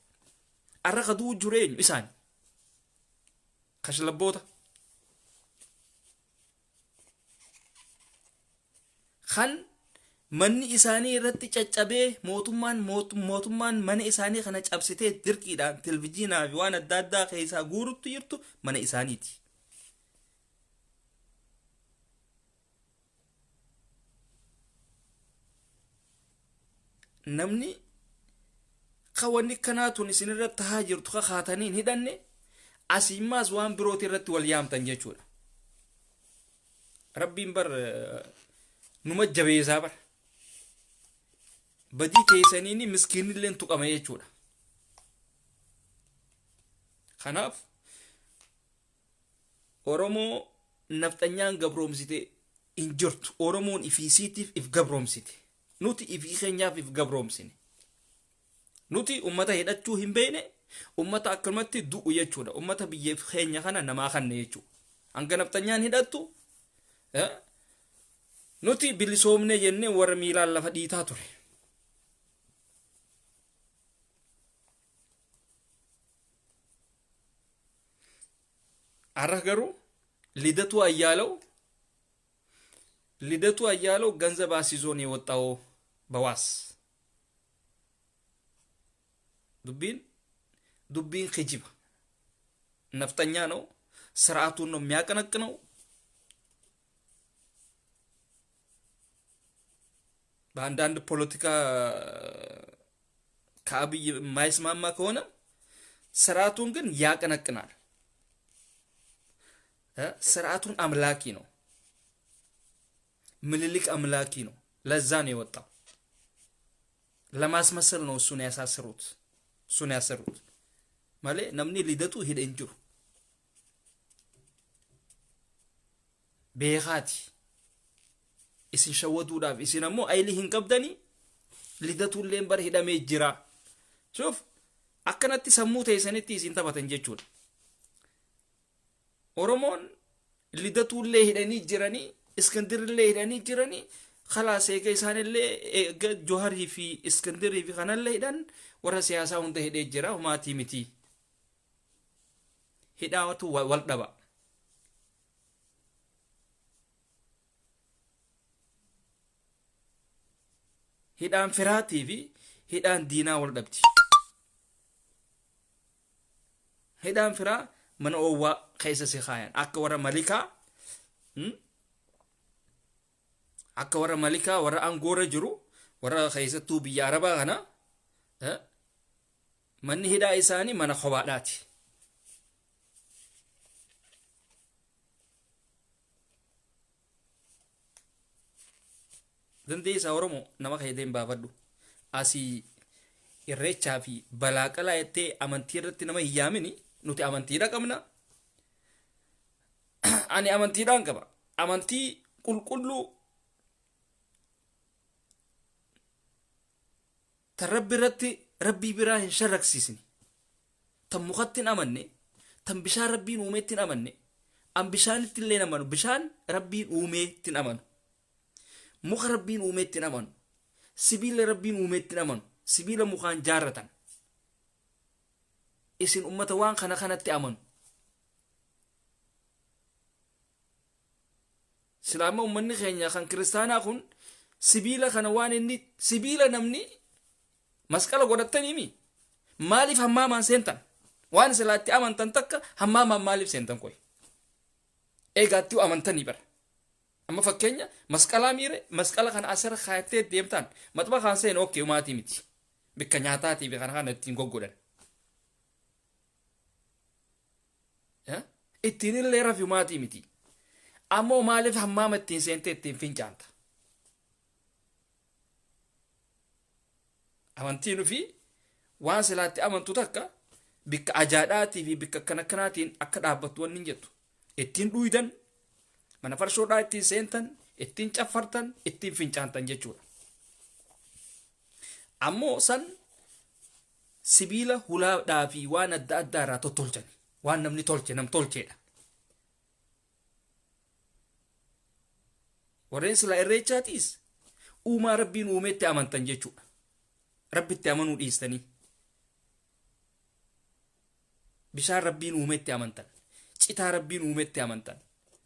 Arra ka du'u jiru eenyu isaani. Kashlabboota. Kan manni isaanii irratti caccabee mootummaan mootummaan mana isaanii kana cabsitee dirqiidhaan televizyiinaa fi waan adda addaa keessaa guurutti jirtu mana isaaniiti. Namni ka wanni kanaa tun isinirra tahaa jirtu ka kaatanii hin hidhanne asiimmaas waan birooti irratti wal yaamtan jechuudha. Rabbiin bar numa jabeessaa bar. Badii teessaniin miskiinilleen tuqama jechuudha. Kanaaf Oromoo nafxanyaan gabroomsite hin jirtu. Oromoon ifii isiitiif if gabroomsite. Nuti ifii keenyaaf if gabroomsine. Nuti ummata hidhachuu hin beekne, ummata akkanumatti du'u jechuudha. Ummata biyya keenya kana namaa kanne jechuudha. Hanga nafxanyaan hidhattu nuti bilisoomne jennee warra miilaan lafa dhiitaa ture. Har'a garuu Lidatuu Ayyaalaw ልደቱ አያለው ገንዘብ አስይዞ ነው የወጣው በዋስ dubbiin dubbiin kijiba ነፍጠኛ ነው ስርዓቱን ነው የሚያቀነቅነው በአንዳንድ ፖለቲካ ከአብይ የማይስማማ ከሆነ ስርዓቱን ግን ያቀነቅናል። ስርዓቱን አምላኪ ነው። ምኒልክ አምላኪ ነው። ለዛ ነው የወጣው። ለማስመሰል ነው እሱን ያሳስሩት እሱን ያሰሩት malee namni Lidatuu hidhe hin jiru. Beekaati isin shawwaduudhaaf isin ammoo ayilii hin qabdanii Lidatuulleen bar hidhamee jira. Suuf akkanatti sammuu teessanitti isin taphatan jechuudha. Oromoon Lidatuullee hidhanii jiranii Iskindirillee hidhanii jiranii Khalaas eega isaanillee eega Joharii fi Iskindirii fi kanallee hidhan warra siyaasaa hunda hidhee jira homaatii miti. Hidhaatu wal dhaba. Hidhaan firaatii fi hidhaan diinaa wal dhabdi. Hidhaan firaa mana oowwaa keessa si kaayan akka warra malikaa akka warra malikaa warra aangoorra jiru warra keessattuu biyya arabaa kana manni hidhaa isaanii mana kophaadhaati. Dandeessaa Oromoo nama keeteen baafadhu. Asii irreechaa fi balaaqalaa jettee amantii irratti nama hin yaamini nuti amantiidha qabna. Ani amantiidhaan qaba. Amantii qulqulluu tan rabbi irratti rabbii biraa hin sharraksiisne tan mukatti hin amanne tan bishaan rabbiin uumeetti hin amanne an bishaanitti illee hin amanu bishaan rabbiin uumeetti hin amanu muka rabbiin uumeetti hin amanu sibiila rabbiin uumeetti hin amanu sibiila mukaan jaarratan isin ummata waan kana kanatti amanu Silaa amma ummanni keenya kan kiristaanaa kun sibiila kana waan inni sibiila namni masqala godhattanii mi maaliif hammaamaan seentan waan silaa itti amantan takka hammaamaan maaliif seentan koy eegaa itti amantanii bara amma fakkeenya masqalaa miire masqala kana asirra kaayattee deemtaan maxba kaan seen okkee umaatii miti bikka nyaataatii fi kana kana ittiin goggodhan Ittiin illee rafi maatii miti. Ammoo maaliif hammaama ittiin seentee ittiin fincaanta? Amantiin ofii waan silaatti amantu takka bikka ajaadhaatii fi bikka akkana akkanaatiin akka dhaabbattu wanni hin jettu. Ittiin dhuuydan, mana farshoodhaa ittiin seentan, ittiin caffartan, ittiin fincaantan jechuudha. Ammoo san sibiila hulaadhaa fi waan adda addaa irraa tottolchani. Waan namni tolche nam tolcheedha. Warreen silaa irreechaatiis uumaa rabbiin uumetti amantan jechuudha. Rabbitti amanuu dhiistanii. Bishaan rabbiin uumetti amantan. Citaa rabbiin uumetti amantan.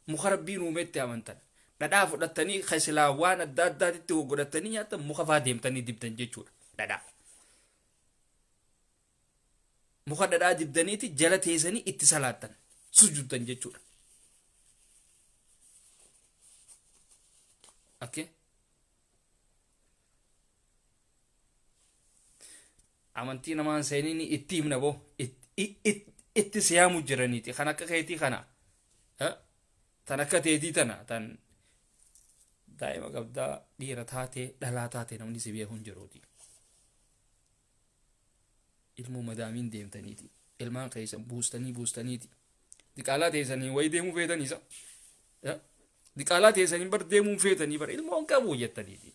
Muka rabbiin uumetti amantan. Dhadhaa fudhattanii kan silaa waan adda addaatitti godhattanii nyaattan muka faa deemtanii dibdan jechuudha. Dhadhaa. Muka dhadhaa dibdaniiti jala teessanii itti salaattan. Sujuddan jechuudha. Okay. Amantii namaan seenini itti himna boo itti siyaamu jiraniiti kan akka keetii kana tan akka teetii tana tan daa'ima qabdaa dhiira taatee dhalaa taate namni si beeku hin jiruuti. Ilmoo madaamiin deemtaniiti ilmaan keessan buustanii buustaniiti diqaalaa teessanii wayii deemuu feetanii isa diqaalaa teessanii bar deemuu feetanii bar ilmoon qabu jettaniiti.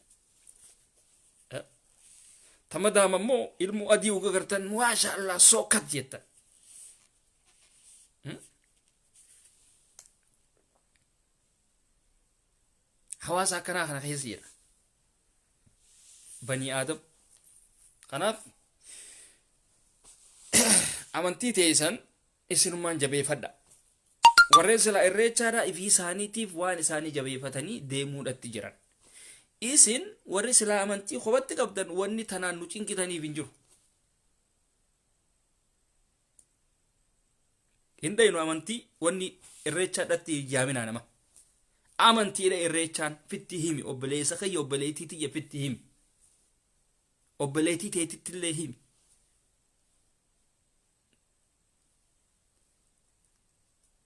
Ta madaam ammoo ilmoo adii uga gartan maasha Allah sookat jettan. Hawaasa akkanaa kana keessa jira. Banii Aadam. Kanaaf amantii teessan isinummaan jabeeffadha. Warreen silaa irreechaadhaa ifii isaaniitiif waan isaanii jabeeffatanii deemuudhatti jiran. Isin warri silaa amantii kophatti qabdan wanni tanaan nu cinqitaniif hin jiru. Hin dhaynu amantii wanni irreechaadhatti yaaminaa nama. Amantiidha irreechaan fitti himi obboleessa kiyya obboleettii tiyya fitti himi. Obboleettii teetittillee himi.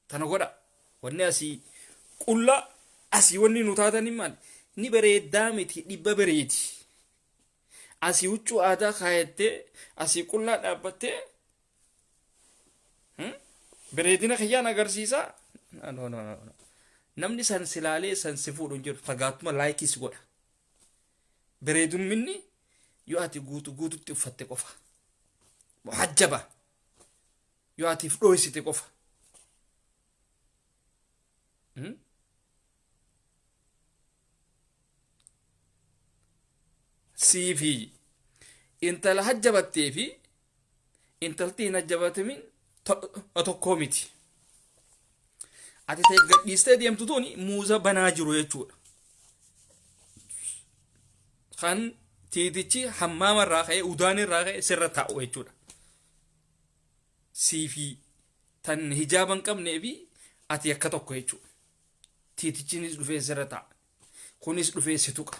Tana godha. Wanni asii qullaa asii wanni nu taatanii maali? Ni bareeddaa miti dhibba bareedi. Asii huccuu aadaa kaayattee asii qullaa dhaabbattee bareedina kiyyaan agarsiisaa. No, no, no, no. Namni san silaalee san si fuudhu hin jiru. Fagaatuma laayikii si godha. Bareedumminni yoo ati guutu guututti uffatte qofa. Muhajjaba. Yoo ati if dhooysite qofa. Siifi intala hajjabattee fi intalti hin hajjabatamin tokkoo miti. Ati ta'e gadhiistee deemtu tuni muuza banaa jiru jechuudha. Kan tiitichi hammaama irraa ka'ee udaan irraa ka'ee sirra taa'u jechuudha. Siifi tan hijaaba hin qabnee fi ati akka tokko jechuudha. Tiitichinis dhufee sirra taa'a. Kunis dhufee si tuqa.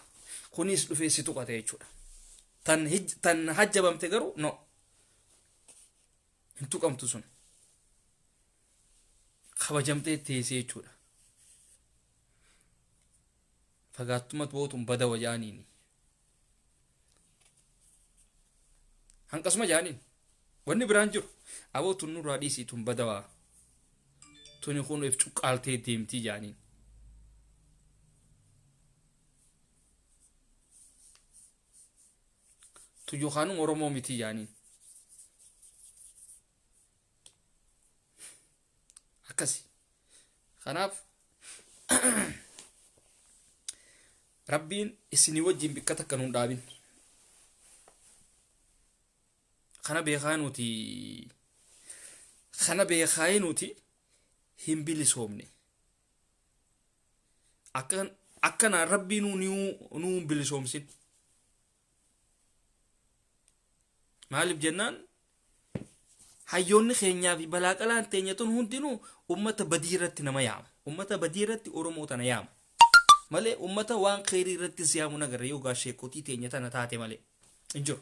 Kunis dhufee si tuqata jechuudha. Tan, tan hajjabamte garuu no. Hin tuqamtu sun. Kabajamtee teessee jechuudha. Fagaattumatti bootuun badawa jaaniini. Hanqasuma jaaniin. Wanni biraan jiru. Aboo tun nurraa dhiisii tun badawaa. Tuni kun if cuqqaaltee deemtii jaaniin. Tu yookaanum Oromoo mitii jaaniin. Akkasi. Kanaaf Rabbiin isinii wajjin bikka takka nuun dhaabin. Kana beekaa nuti kana beekaa nuti hin bilisoomne. Akka akkanaan Rabbii nuu nuu hin bilisoomsin. Maaliif jennaan hayyoonni keenyaa fi balaaqalaan teenya tun hundinuu ummata badii irratti nama yaama. Ummata badii irratti Oromoo tana yaama. Malee ummata waan kheyrii irratti si yaamu nagarra yoo gaa sheekotii teenya tana taate malee. Hin jiru.